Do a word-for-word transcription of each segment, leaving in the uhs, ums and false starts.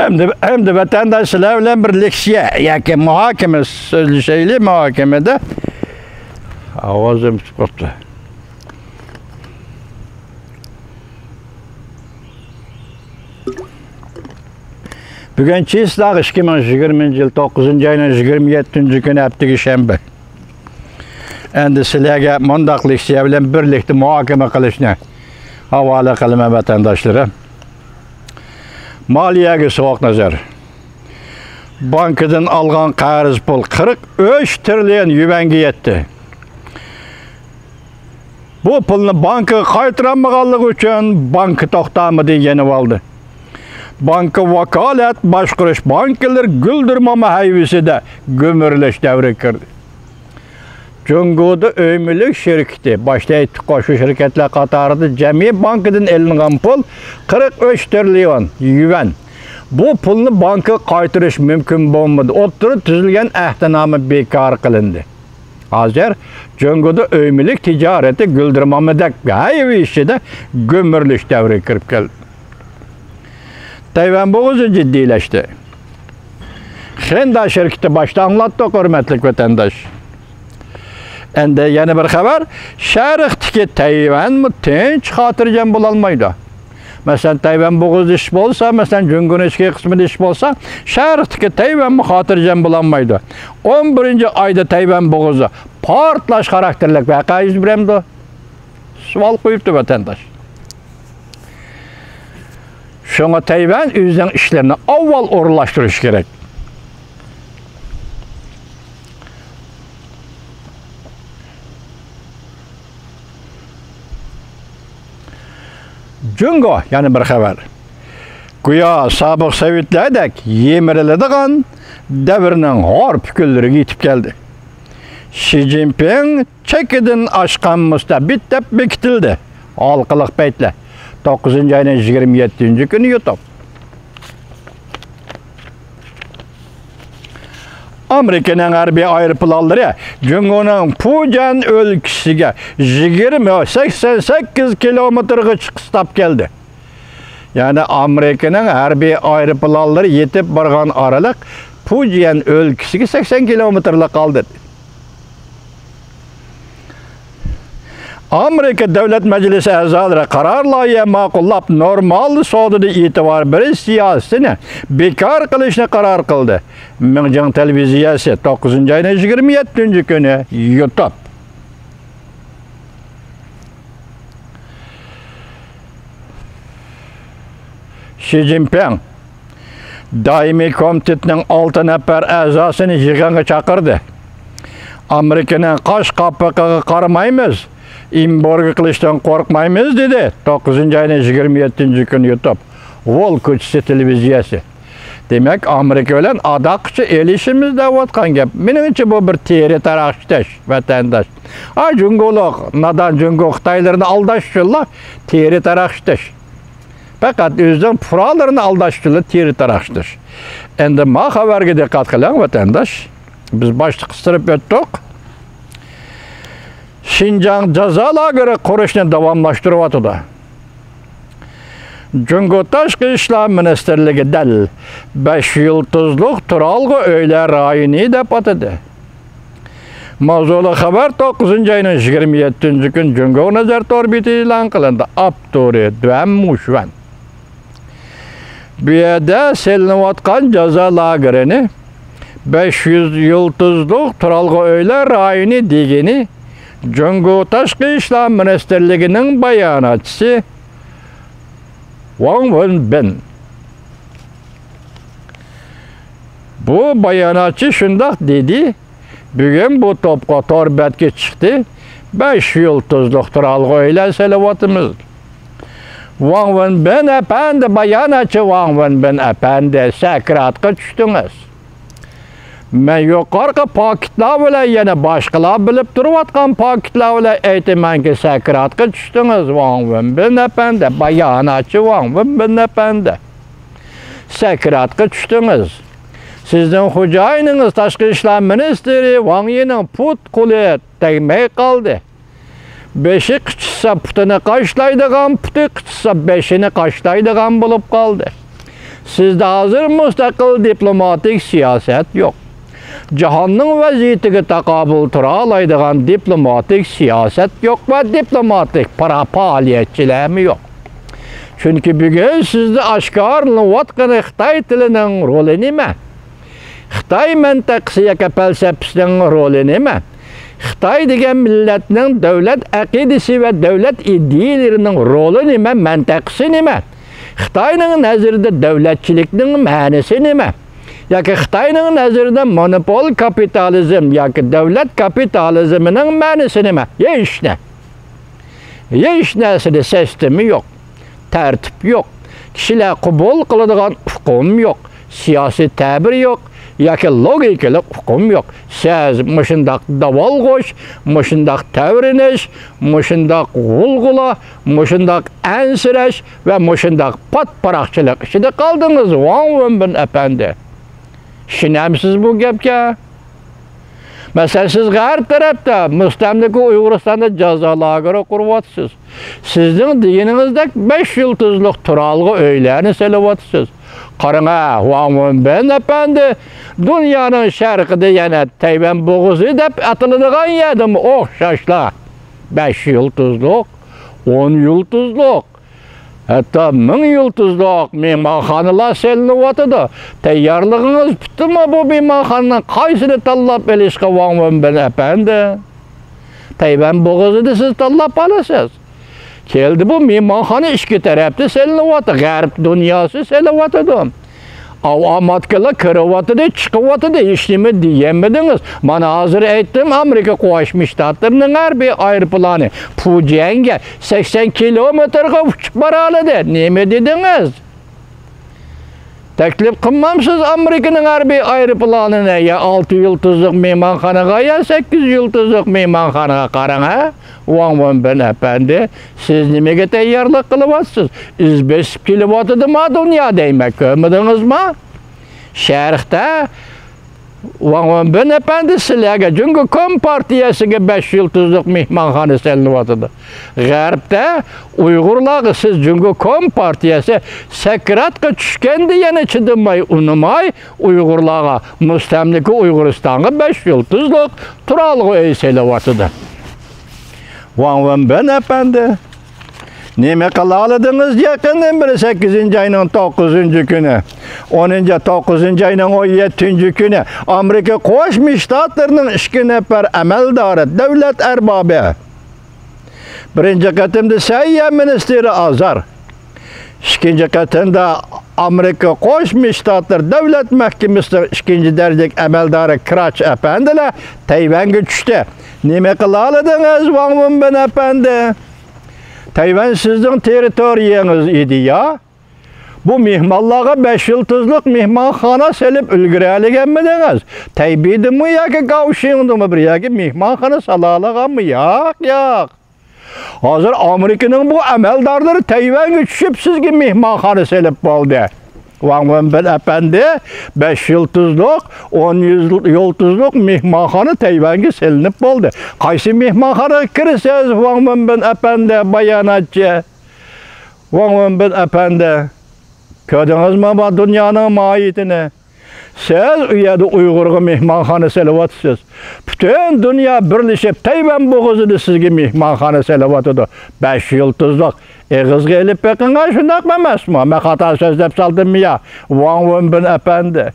ئەمدى، ئەمدى ۋەتەنداش سىلەر بىلەن بىر لېكسىيە ياكى مۇھاكىمە سۆزلىشەيلى، مۇھاكىمىدە. ئاۋازىم چىقىپ قاپتۇ. بۈگۈن چېسلاق، ئىككى مىڭ يىگىرمىنچى يىل توققۇزىنچى ئاينىڭ يىگىرمە يەتتىنچى كۈنى، ھەپتىگە شەنبە. ئەمدى سىلەرگە مۇنداق لېكسىيە بىلەن بىرلىكتە مۇھاكىمە قىلىشنى ھاۋالە قىلىمەن، ۋەتەنداشلىرىم. مالىيەگە سوغۇق نەزەر. بانكىدىن ئالغان قەرز پۇل قىرىق ئۈچ تىرىليون يۈەنگە يەتتى. بۇ پۇلنى بانكىغا قايتۇرالمىغانلىقى ئۈچۈن بانكا توختامىدىن يېنىۋالدى. بانكا ۋاكالەت باشقۇرۇش بانكىلىرى گۈلدۈرماما ھەيۋىسىدە گۈمۈرۈلۈش دەۋرىگە كىردى. جۇڭگودا ئۆي مۈلۈك شىركىتى، باشتا ئېيتتۇققۇ، شۇ شىركەتلەر قاتارىدا جەمئىي بانكىدىن ئېلىنغان پۇل قىرىق ئۈچ تىرىليون يۈەن. بۇ پۇلنى بانكىغا قايتۇرۇش مۇمكىن بولمىدى. ئوتتۇرىدا تۈزۈلگەن ئەھدىنامە بىكار قىلىندى. ھازىر جۇڭگودا ئۆي مۈلۈك تىجارىتى گۈلدۈرمامىدەك ھەيۋە ئىچىدە گۈمۈرۈلۈش دەۋرىگە كىرىپ كەلدى. تەيۋەن بوغۇزى جىددىيلەشتى. خېندا شىركىتى باشتا ئاڭلاتتۇق، ھۆرمەتلىك ۋەتەنداش. ئەمدى يەنە بىر خەۋەر، شەرقتىكى تەيۋەنمۇ تىنچ خاتىرجەم بولالمايدۇ. مەسىلەن، تەيۋەن بوغۇزى ئىش بولسا، مەسىلەن، جۇڭگونىڭ ئىچكى قىسمىدا ئىش بولسا، شەرقتىكى تەيۋەنمۇ خاتىرجەم بولالمايدۇ. ئون بىرىنچى ئايدا تەيۋەن بوغۇزى پارتلاش خاراكتېرلىك ۋەقە يۈز بېرەمدۇ؟ سوئال قويۇپتۇ ۋەتەنداش. شۇڭا تەيۋەن ئۆزىنىڭ ئىشلىرىنى ئاۋۋال ئورۇنلاشتۇرۇشى كېرەك. جۇڭگو، يەنە بىر خەۋەر. گويا سابىق سوۋېتلەردەك يىمىرىلىدىغان دەۋرنىڭ ھارپا كۈنلىرىگە يېتىپ كەلدى. شى جىنپىڭ چېكىدىن ئاشقان مۇستەبىت دەپ بېكىتىلدى. ھالقىلىق پەيتلەر. توققۇزىنچى ئاينىڭ يىگىرمە يەتتىنچى كۈنى يۇتۇپ. ئامېرىكىنىڭ ھەربىي ئايروپىلانلىرى جۇڭگونىڭ پۇجيەن ئۆلكىسىگە يىگىرمە، سەكسەن سەككىز كىلومېتىرغىچە قىستاپ كەلدى. يەنى ئامېرىكىنىڭ ھەربىي ئايروپىلانلىرى يېتىپ بارغان ئارىلىق پۇجيەن ئۆلكىسىگە سەكسەن كىلومېتىرلا قالدى. ئامېرىكا دۆلەت مەجلىسى ئەزالىرى قارار لايىھە ماقۇللاپ، نورمال سودىدا ئېتىبار بېرىش سىياسىتىنى بىكار قىلىشنى قارار قىلدى. مىڭجىڭ تېلېۋىزىيەسى، توققۇزىنچى ئاينىڭ يىگىرمە يەتتىنچى كۈنى يۇتۇپ. شى جىنپىڭ دائىمىي كومىتېتنىڭ ئالتە نەپەر ئەزاسىنى يىغىنغا چاقىردى. ئامېرىكىنىڭ قاش قاپىقىغا قارىمايمىز، ئېمبارگو قىلىشتىن قورقمايمىز، دېدى توققۇزىنچى ئاينىڭ يىگىرمە يەتتىنچى كۈنى يۇتۇپ ۋول كوچىسى تېلېۋىزىيەسى. دېمەك، ئامېرىكا بىلەن ئاداققىچە ئېلىشىمىز دەۋاتقان گەپ. مېنىڭچە، بۇ بىر تېرە تاراق ئىشلەش، ۋەتەنداش. ھا، جۇڭگولۇق، نادان جۇڭگو خىتايلىرىنى ئالداش ئۈچۈنلا تېرە تاراق ئىشلەش. پەقەت ئۆزىنىڭ پۇقرالىرىنى ئالداش ئۈچۈنلا تېرە تاراق ئىشلەش. ئەمدى ما خەۋەرگە دىققەت قىلىڭ، ۋەتەنداش. بىز باشتا قىستۇرۇپ ئۆتتۇق. شىنجاڭ جازا لاگېرى قۇرۇشنى داۋاملاشتۇرۇۋاتىدۇ. جۇڭگو تاشقى ئىشلار مىنىستىرلىكى دەل بەش يۇلتۇزلۇق تۇرالغۇ ئۆيلەر رايونى دەپ ئاتىدى. ماۋزۇلۇق خەۋەر توققۇزىنچى ئاينىڭ يىگىرمە يەتتىنچى كۈنى جۇڭگو نەزەر تور بېتىدە ئېلان قىلىندى. ئاپتورى دۈەن مۇشۈەن. بۇ يەردە سېلىنىۋاتقان جازا لاگېرىنى بەش يۈز يۇلتۇزلۇق تۇرالغۇ ئۆيلەر رايونى دېگىنى جۇڭگو تاشقى ئىشلار مىنىستىرلىكىنىڭ باياناتچىسى ۋاڭ ۋېنبىن. بۇ باياناتچى شۇنداق دېدى. بۈگۈن بۇ توپقا تور بەتكە چىقتى. بەش يۇلتۇزلۇق تۇرالغۇ ئۆيلەر سېلىۋاتىمىز. ۋاڭ ۋېنبىن ئەپەندى، باياناتچى ۋاڭ ۋېنبىن ئەپەندى، سەكراتقا چۈشتىڭىز. مەن يۇقىرىقى پاكىتلار بىلەن، يەنە باشقىلار بىلىپ تۇرۇۋاتقان پاكىتلار بىلەن ئېيتىمەنكى، سەكراتقا چۈشتىڭىز، ۋاڭ ۋېنبىن ئەپەندى، باياناتچى ۋاڭ ۋېنبىن ئەپەندى. سەكراتقا چۈشتىڭىز. سىزنىڭ خوجايىنىڭىز تاشقى ئىشلار مىنىستىرى ۋاڭ يىنىڭ پۇت قولى تەگمەي قالدى. بېشى قىچىشسا پۇتىنى قاشلايدىغان، پۇتى قىچىشسا بېشىنى قاشلايدىغان بولۇپ قالدى. سىزدە ھازىر مۇستەقىل دىپلوماتىك سىياسەت يوق. جاھاننىڭ ۋەزىيىتىگە تاقابىل تۇرالايدىغان دىپلوماتىك سىياسەت يوق ۋە دىپلوماتىك پارا-، پائالىيەتچىلەرمۇ يوق. چۈنكى بۈگۈن سىزدە ئاشكارىلىنىۋاتقىنى خىتاي تىلىنىڭ رولى نېمە؟ خىتاي مەنتىقىسى ياكى پەلسەپىسىنىڭ رولى نېمە؟ خىتاي دېگەن مىللەتنىڭ دۆلەت ئەقىدىسى ۋە دۆلەت ئىدىيىلىرىنىڭ رولى نېمە، مەنتىقىسى نېمە؟ خىتاينىڭ نەزىرىدە دۆلەتچىلىكنىڭ مەنىسى نېمە؟ ياكى خىتاينىڭ نەزىرىدە مونوپول كاپىتالىزم ياكى دۆلەت كاپىتالىزمىنىڭ مەنىسى نېمە؟ ھېچنە. ھېچ نەرسىدە سىستېما يوق، تەرتىپ يوق، كىشىلەر قوبۇل قىلىدىغان ئۇقۇم يوق، سىياسىي تەبىر يوق ياكى لوگىكىلىق ئۇقۇم يوق. سىز مۇشۇنداق داۋالغۇش، مۇشۇنداق تەۋرىنىش، مۇشۇنداق غۇلغۇلا، مۇشۇنداق ئەنسىرەش ۋە مۇشۇنداق پات-پاراقچىلىق ئىچىدە قالدىڭىز، ۋاڭ ۋېنبىن ئەپەندى. ئىشىنەمسىز بۇ گەپكە؟ مەسىلەن، سىز غەرب تەرەپتە، مۇستەملىكە ئۇيغۇرىستاندا جازا لاگېرى قۇرۇۋاتىسىز. سىزنىڭ دېگىنىڭىزدەك بەش يۇلتۇزلۇق تۇرالغۇ ئۆيلەرنى سېلىۋاتىسىز. قاراڭا، ۋاڭ ۋېنبىن ئەپەندى، دۇنيانىڭ شەرقىدە يەنە تەيۋەن بوغۇزى دەپ ئاتىلىدىغان يەردىمۇ ئوخشاشلا بەش يۇلتۇزلۇق، ئون يۇلتۇزلۇق، ھەتتا مىڭ يۇلتۇزلۇق مېھمانخانىلار سېلىنىۋاتىدۇ. تەييارلىقىڭىز پۈتتىمۇ بۇ مېھمانخانىنىڭ قايسىنى تاللاپ ئېلىشقا، ۋاڭ ۋېنبىن ئەپەندى؟ تەيۋەن بوغۇزىنى سىز تاللاپ ئالىسىز. كەلدى بۇ مېھمانخانا ئىككى تەرەپتە سېلىنىۋاتىدۇ. غەرب دۇنياسى سېلىۋاتىدۇ. ئاۋاماتكىلار كىرىۋاتىدۇ، چىقىۋاتىدۇ، ھېچنېمە دېيەلمىدىڭىز. مانا ھازىر ئېيتتىم، ئامېرىكا قوشما شتاتلىرىنىڭ ھەربىي ئايروپىلانى پۇجيەنگە سەكسەن كىلومېتىرغا ئۇچۇپ بارالىدى. نېمە دېدىڭىز؟ تەكلىپ قىلمامسىز ئامېرىكىنىڭ ھەربىي ئايروپىلانىنى يا ئالتە يۇلتۇزلۇق مېھمانخانىغا، يا سەككىز يۇلتۇزلۇق مېھمانخانىغا؟ قاراڭ ھە، ۋاڭ ۋېنبىن ئەپەندى، سىز نېمىگە تەييارلىق قىلىۋاتىسىز؟ ئىز بېسىپ كېلىۋاتىدۇما دۇنيا دەيمەن، كۆرمىدىڭىزما؟ شەرقتە ۋاڭ ۋېنبىن ئەپەندى، سىلەرگە جۇڭگو كومپارتىيەسىگە بەش يۇلتۇزلۇق مېھمانخانا سېلىنىۋاتىدۇ. غەربتە ئۇيغۇرلارغا سىز جۇڭگو كومپارتىيەسى سەكراتقا چۈشكەندە يەنە چىدىماي، ئۇنىماي ئۇيغۇرلارغا، مۇستەملىكە ئۇيغۇرىستانغا بەش يۇلتۇزلۇق تۇرالغۇ ئۆي سېلىۋاتىدۇ. ۋاڭ ۋېنبىن ئەپەندى، نېمە قىلالىدىڭىز؟ يېقىندىن بېرى سەككىزىنچى ئاينىڭ توققۇزىنچى كۈنى، ئونىنچى، توققۇزىنچى ئاينىڭ ئون يەتتىنچى كۈنى ئامېرىكا قوشما شتاتلىرىنىڭ ئىككى نەپەر ئەمەلدارى، دۆلەت ئەربابى، بىرىنچى قېتىمدا سەھىيە مىنىستىرى ئازار، ئىككىنچى قېتىمدا ئامېرىكا قوشما شتاتلىرى دۆلەت مەھكىمىسىنىڭ ئىككىنچى دەرىجىلىك ئەمەلدارى كراچ ئەپەندىلەر تەيۋەنگە چۈشتى. نېمە قىلالىدىڭىز، ۋاڭ ۋېنبىن ئەپەندى؟ تەيۋەن سىزنىڭ تېررىتورىيەڭىز ئىدى يا. بۇ مېھمانلارغا بەش يۇلتۇزلۇق مېھمانخانا سېلىپ ئۈلگۈرەلىگەنمىدىڭىز؟ تەيبېيدىمۇ ياكى گاۋشىڭدىمۇ بىر يەرگە مېھمانخانا سالالىغانمۇ؟ ياق، ياق. ھازىر ئامېرىكىنىڭ بۇ ئەمەلدارلىرى تەيۋەنگە چۈشۈپ سىزگە مېھمانخانا سېلىپ بولدى. ۋاڭ ۋېنبىن ئەپەندى، بەش يۇلتۇزلۇق، ئون يۇلتۇزلۇق مېھمانخانا تەيۋەنگە سېلىنىپ بولدى. قايسى مېھمانخانىغا كىرىسىز، ۋاڭ ۋېنبىن ئەپەندى، باياناتچى؟ ۋاڭ ۋېنبىن ئەپەندى، كۆردىڭىزمۇ بۇ دۇنيانىڭ ماھىيىتىنى؟ سىز ئۇ يەردە ئۇيغۇرغا مېھمانخانا سېلىۋاتىسىز. پۈتۈن دۇنيا بىرلىشىپ تەيۋەن بوغۇزىدا سىزگە مېھمانخانا سېلىۋاتىدۇ. بەش يۇلتۇزلۇق. ئېغىزغا ئېلىپ بېقىڭا، شۇنداقمۇ ئەمەسمۇ؟ مەن خاتا سۆزلەپ سالدىممۇ يا، ۋاڭ ۋېنبىن ئەپەندى؟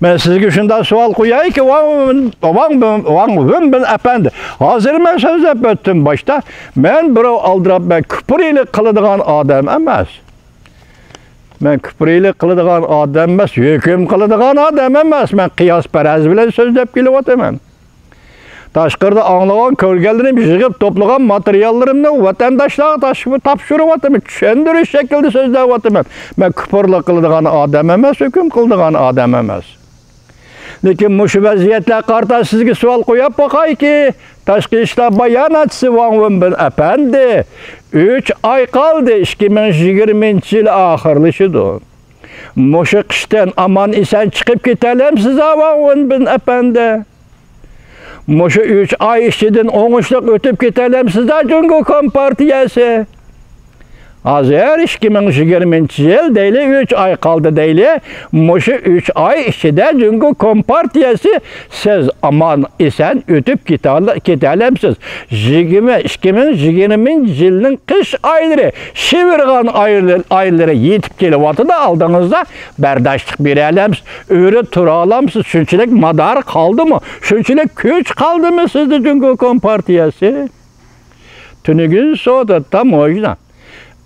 مەن سىزگە شۇنداق سوئال قويايكى، ۋاڭ ۋېن-، ۋاڭ ۋېن-، ۋاڭ ۋېنبىن ئەپەندى. ھازىر مەن سۆزلەپ ئۆتتۈم باشتا. مەن بىراۋ ئالدىراپ، مەن كۇپۇرىلىق قىلىدىغان ئادەم ئەمەس. مەن كۇپۇرىلىق قىلىدىغان ئادەم ئەمەس، ھۆكۈم قىلىدىغان ئادەم ئەمەس. مەن قىياسپەرەز بىلەن سۆزلەپ كېلىۋاتىمەن. تاشقىرىدا ئاڭلىغان، كۆرگەنلىرىم، يىغىپ توپلىغان ماتېرىياللىرىمنى ۋەتەنداشلارغا تاش-، تاپشۇرۇۋاتىمەن، چۈشەندۈرۈش شەكلىدە سۆزلەۋاتىمەن. مەن كۇپۇرلۇق قىلىدىغان ئادەم ئەمەس، ھۆكۈم قىلىدىغان ئادەم ئەمەس. لېكىن مۇشۇ ۋەزىيەتلەرگە قارىتا سىزگە سوئال قويۇپ باقايكى، تاشقى ئىشلار باياناتچىسى ۋاڭ ۋېنبىن ئەپەندى، ئۈچ ئاي قالدى، ئىككى مىڭ يىگىرمىنچى يىل ئاخىرلىشىدۇ. مۇشۇ قىشتىن ئامان-ئېسەن چىقىپ كېتەلەمسىز، ۋاڭ ۋېنبىن ئەپەندى؟ مۇشۇ ئۈچ ئاي ئىچىدىن ئوڭۇشلۇق ئۆتۈپ كېتەلەمسىز، جۇڭگو كومپارتىيەسى؟ ھازىر ئىككى مىڭ يىگىرمىنچى يىل دەيلى، ئۈچ ئاي قالدى دەيلى. مۇشۇ ئۈچ ئاي ئىچىدە جۇڭگو كومپارتىيەسى سىز ئامان ئېسەن ئۆتۈپ كېتەل-، كېتەلەمسىز؟ يىگىرمە، ئىككى مىڭ يىگىرمىنچى يىلنىڭ قىش ئايلىرى، شىۋىرغان ئايلىرى، ئايلىرى يېتىپ كېلىۋاتىدۇ ئالدىڭىزدا. بەرداشلىق بېرەلەمسىز؟ ئۆرە تۇرالامسىز؟ شۇنچىلىك مادار قالدىمۇ؟ شۇنچىلىك كۈچ قالدىمۇ سىزدە جۇڭگو كومپارتىيەسى؟ تۈنۈگۈن سودا تاموژنا.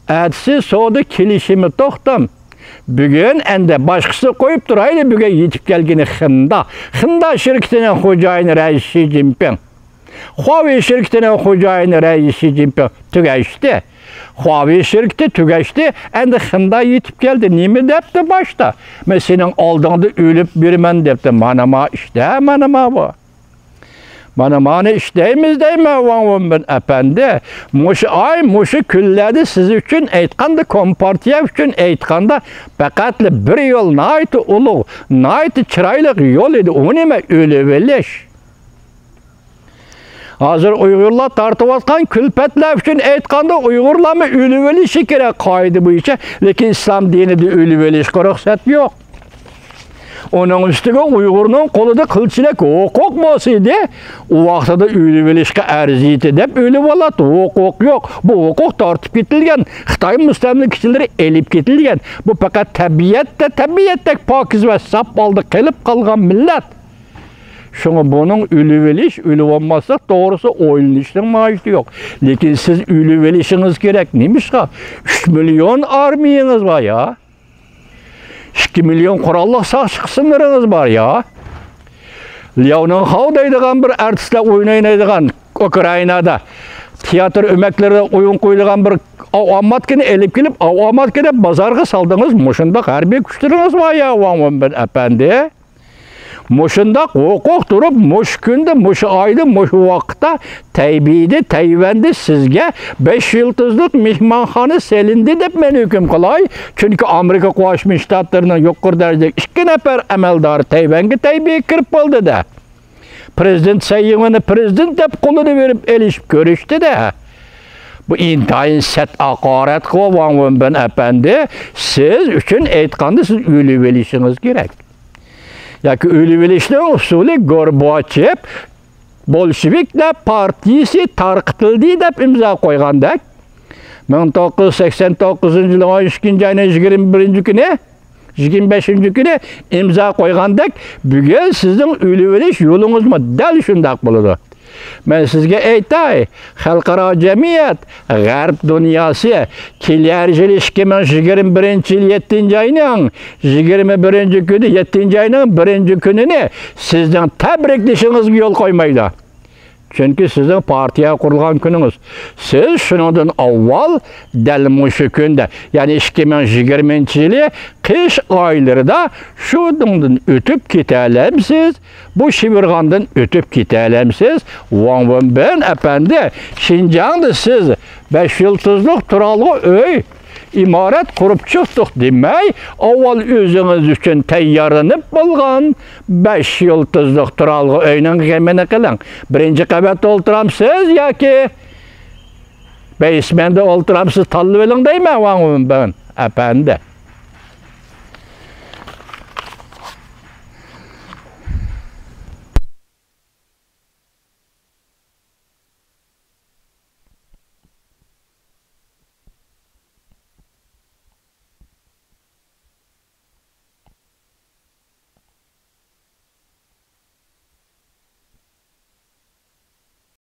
ئەتىسى سودا كېلىشىمى توختام. بۈگۈن ئەندى باشقىسى قويۇپ تۇرايلى، بۈگۈن يېتىپ كەلگىنى خىندا. خىندا شىركىتىنىڭ خوجايىنى رەئىس شى جىنپىڭ. خۇاۋېي شىركىتىنىڭ خوجايىنى رەئىس شى جىنپىڭ تۈگەشتى. خۇاۋېي شىركىتى تۈگەشتى، ئەندى خىندا يېتىپ كەلدى. نېمە دەپتۇ باشتا؟ مەن سېنىڭ ئالدىڭدا ئۆلۈپ بېرىمەن دەپتۇ. مانا ما ئىشتە، مانا ما بۇ. مانا مانى ئىشلەيمىز دەيمەن، ۋاڭ ۋېنبىن ئەپەندى. مۇشۇ ئاي، مۇشۇ كۈنلەردە سىز ئۈچۈن ئېيتقاندا، كومپارتىيە ئۈچۈن ئېيتقاندا، پەقەتلا بىر يول، ناھايىتى ئۇلۇغ، ناھايىتى چىرايلىق يول ئىدى. ئۇ نېمە؟ ئۆلۈۋېلىش. ھازىر ئۇيغۇرلار تارتىۋاتقان كۈلپەتلەر ئۈچۈن ئېيتقاندا، ئۇيغۇرلارمۇ ئۆلۈۋېلىشى كېرەك قائىدە بويىچە، لېكىن ئىسلام دىنىدا ئۆلۈۋېلىشقا رۇخسەت يوق. ئۇنىڭ ئۈستىگە ئۇيغۇرنىڭ قولىدا قىلچىلىك ھوقۇق بولسىدى، ئۇ ۋاقتىدا ئۆلۈۋېلىشقا ئەرزىيتتى دەپ ئۆلۈۋالاتتى. ھوقۇق يوق. بۇ ھوقۇق تارتىپ كېتىلگەن. خىتاي مۇستەملىكىچىلىرى ئېلىپ كېتىلگەن. بۇ پەقەت تەبىئەتتە، تەبىئەتتەك پاكىز ۋە ساپ ھالدا قېلىپ قالغان مىللەت. شۇڭا بۇنىڭ ئۆلۈۋېلىش، ئۆلۈۋالماسلىق توغرىسىدا ئويلىنىشنىڭ ھاجىتى يوق. لېكىن سىز ئۆلۈۋېلىشىڭىز كېرەك. نېمىشقا؟ ئۈچ مىليون ئارمىيىڭىز بار يا. ئىككى مىليون قوراللىق ساقچى قىسىملىرىڭىز بار يا. لياۋنىڭخاۋ دەيدىغان بىر ئارتىسلار ئوينايدىغان ئۇكرائىنادا تىياتىر ئۆمەكلىرىدە ئويۇن قويىدىغان بىر ئاۋاماتكىنى ئېلىپ كېلىپ، ئاۋاماتكىنى بازارغا سالدىڭىز. مۇشۇنداق ھەربىي كۈچلىرىڭىز بار يا، ۋاڭ ۋېنبىن ئەپەندى. مۇشۇنداق ھوقۇق تۇرۇپ، مۇشۇ كۈندە، مۇشۇ ئايدا، مۇشۇ ۋاقىتتا تەيبېيدە، تەيۋەندە سىزگە بەش يۇلتۇزلۇق مېھمانخانا سېلىندى دەپ مەن ھۆكۈم قىلاي. چۈنكى ئامېرىكا قوشما شتاتلىرىنىڭ يۇقىرى دەرىجىلىك ئىككى نەپەر ئەمەلدارى تەيۋەنگە تەيبېيگە كىرىپ بولدى-دە. پرېزىدېنت سەي ئىڭۋېننى پرېزىدېنت دەپ قولىنى بېرىپ ئېلىشىپ كۆرۈشتى-دە. بۇ ئىنتايىن سەت ھاقارەتقۇ، ۋاڭ ۋېنبىن ئەپەندى. سىز ئۈچۈن ئېيتقاندا، سىز ئۆلۈۋېلىشىڭىز كېرەك. ياكى ئۆلۈۋېلىشنىڭ ئۇسۇلى گورباچېف بولشېۋىكلار پارتىيىسى تارقىتىلدى دەپ ئىمزا قويغاندەك، مىڭ توققۇز يۈز سەكسەن توققۇزىنچى يىلى ئون ئىككىنچى ئاينىڭ يىگىرمە بىرىنچى كۈنى، يىگىرمە بەشىنچى كۈنى ئىمزا قويغاندەك، بۈگۈن سىزنىڭ ئۆلۈۋېلىش يولىڭىزمۇ دەل شۇنداق بولىدۇ. مەن سىزگە ئېيتاي، خەلقئارا جەمئىيەت، غەرب دۇنياسى، كېلەر يىل ئىككى مىڭ يىگىرمە بىرىنچى يىل يەتتىنچى ئاينىڭ يىگىرمە بىرىنچى كۈنى، يەتتىنچى ئاينىڭ بىرىنچى كۈنىنى سىزنىڭ تەبرىكلىشىڭىزگە يول قويمايدۇ. چۈنكى سىزنىڭ پارتىيە قۇرۇلغان كۈنىڭىز. سىز شۇنىڭدىن ئاۋۋال دەل مۇشۇ كۈندە، يەنى ئىككى مىڭ يىگىرمىنچى يىلى قىش ئايلىرىدا شۇنىڭدىن ئۆتۈپ كېتەلەمسىز؟ بۇ شىۋىرغاندىن ئۆتۈپ كېتەلەمسىز؟ ۋاڭ ۋېنبىن ئەپەندى، شىنجاڭدا سىز بەش يۇلتۇزلۇق تۇرالغۇ ئۆي، ئىمارەت قۇرۇپ چىقتۇق دېمەي، ئاۋۋال ئۆزىڭىز ئۈچۈن تەييارلىنىپ بولغان بەش يۇلتۇزلۇق تۇرالغۇ ئۆينىڭ غېمىنى قىلىڭ. بىرىنچى قەۋەتتە ئولتۇرامسىز ياكى بەيسمېنتتا ئولتۇرامسىز، تاللىۋېلىڭ دەيمەن، ۋاڭ ۋېنبىن ئەپەندى.